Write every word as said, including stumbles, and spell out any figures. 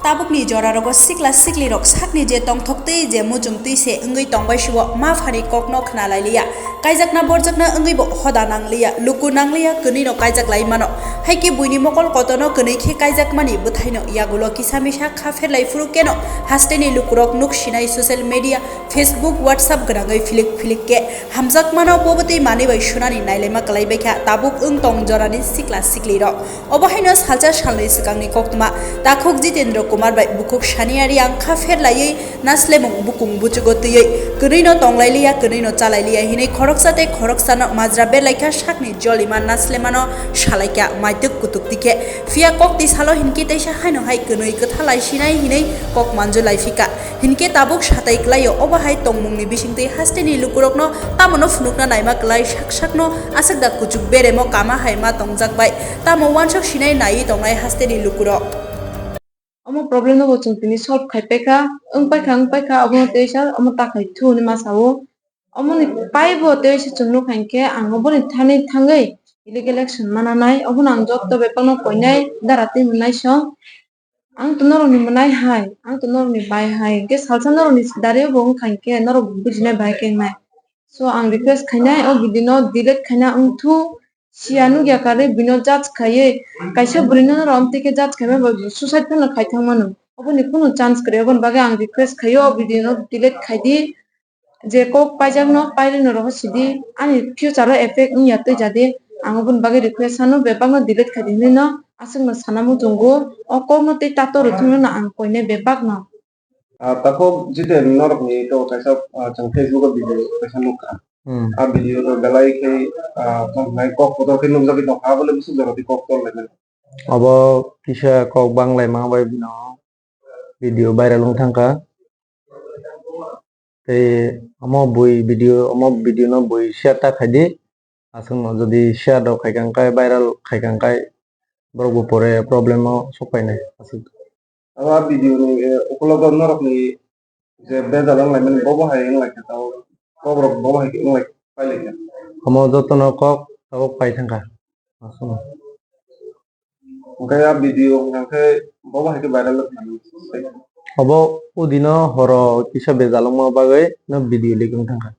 Tabukni jorarogo sikla siklirok sakni je tongthok tei je muchung twi se wngwi tongbai suo, ma phani kokno khna lai liya. Kaijakna borjakna wngwi bo hoda nang liya, luku nang liya, kwnwi no kaijak lai mano. Hai khe buini mokol kotorno kwnwi khe kaijak mani bwthaino yagulo kisa misa kha pher lai phuru keno hasteni lukurok nuk sinai social media, Facebook, WhatsApp gwnangwi philik philik khe hamjakmano pobo tei manwi bai sunani nailaima kwlai bai kha tabuk wng tong jorani sikla siklirok. Obo haino salsa salnwi swkangni koktwma takhuk Jitendra Kumar bai bukhuk Saniya Reang kha pher laiwi naslemung bukung buchugo twiwi kwnwi no tonglai liya, kwnwi no chalai liya hinwi khoroksa tei khoroksano majra berlai kha sakni jolima naslemano salai kha maitwk kutuk tikhe. Phiya kok twi salo hinkhe teisa haino hai kwnwi kwtha lai sinai hinwi kok manju lai phika. Hinkhe tabuk satai kwlaio, obo hai tongmungni bisingtwi hasteni lukurokno tamono phunukna naima kwlai sak sakno aswk da kuchuk beremo kama hai ma tongjak bai. Tamo uansuk sinai naiwi tongnai hasteni lukurok. Omo problem no bo chwng tini solve khai paikha, wng paikha, wng paikha, obono teisa omo ta khai thu hinwi ma sao. Omoni paibo teisa chwng nuk hai khe ang oboni thani thangwi illegal action mananai, obono ang jotto bebakno koinai dara twi mwnai song. Ang to norokni mwnai hai, ang to norokni bai hai, hwnkhe salsa norokni dario bo wngkha hinkhe norok bujinai bai khe wngnai. So ang request khainai o video no delete khaina wngthu, siya nukya karwi buino judge khaiwi kaisa bwrwino norok amtwi khe judge khaima bai bo suicide phano khai thangmano. Oboni kunu chance kwrwi, oboni bagwi ang request khaio o video no delete khaidi. Je kok paijakno pairino rohor sidi, ani future o effect wngya twi jadi, ang oboni bagwi request sano bebakno delete khaidi hinwi no aswkno sana muchungo, o kokno tei tato rwthwngno no ang koinai bebakno. Ah, takhuk Jiten, norokni to kaisa, ah, chwng Facebook o video kaisa nukha. Hmm. Ah, video to belai khe, ah, tong nai kok kotor khe nukjagwi tongkha, abole bwswk jora twi kok tor laimani. Obo kisa kok bang laima bai bino video viral wng thangkha. Tei omo bui video, omo video no bui share ta khaidi. Aswkno jodi share rok khaikha hwnkhe, viral khaikha hwnkhe borok bo pore problem o sok painai aswk. Abo a video ni, eh, ukulogo norokni je bejal wng laimani bobo hai wng laikha tao, kok rok bobo hai wng lai pai laikha. Omo jotono kok tabuk pai thangkha. Aswkno. Hwnkhe a video hwnkhe bobo hai khe viral wng thangkha. Obo udino horo kisa bejal wngma bagwi no video leak wng thangkha.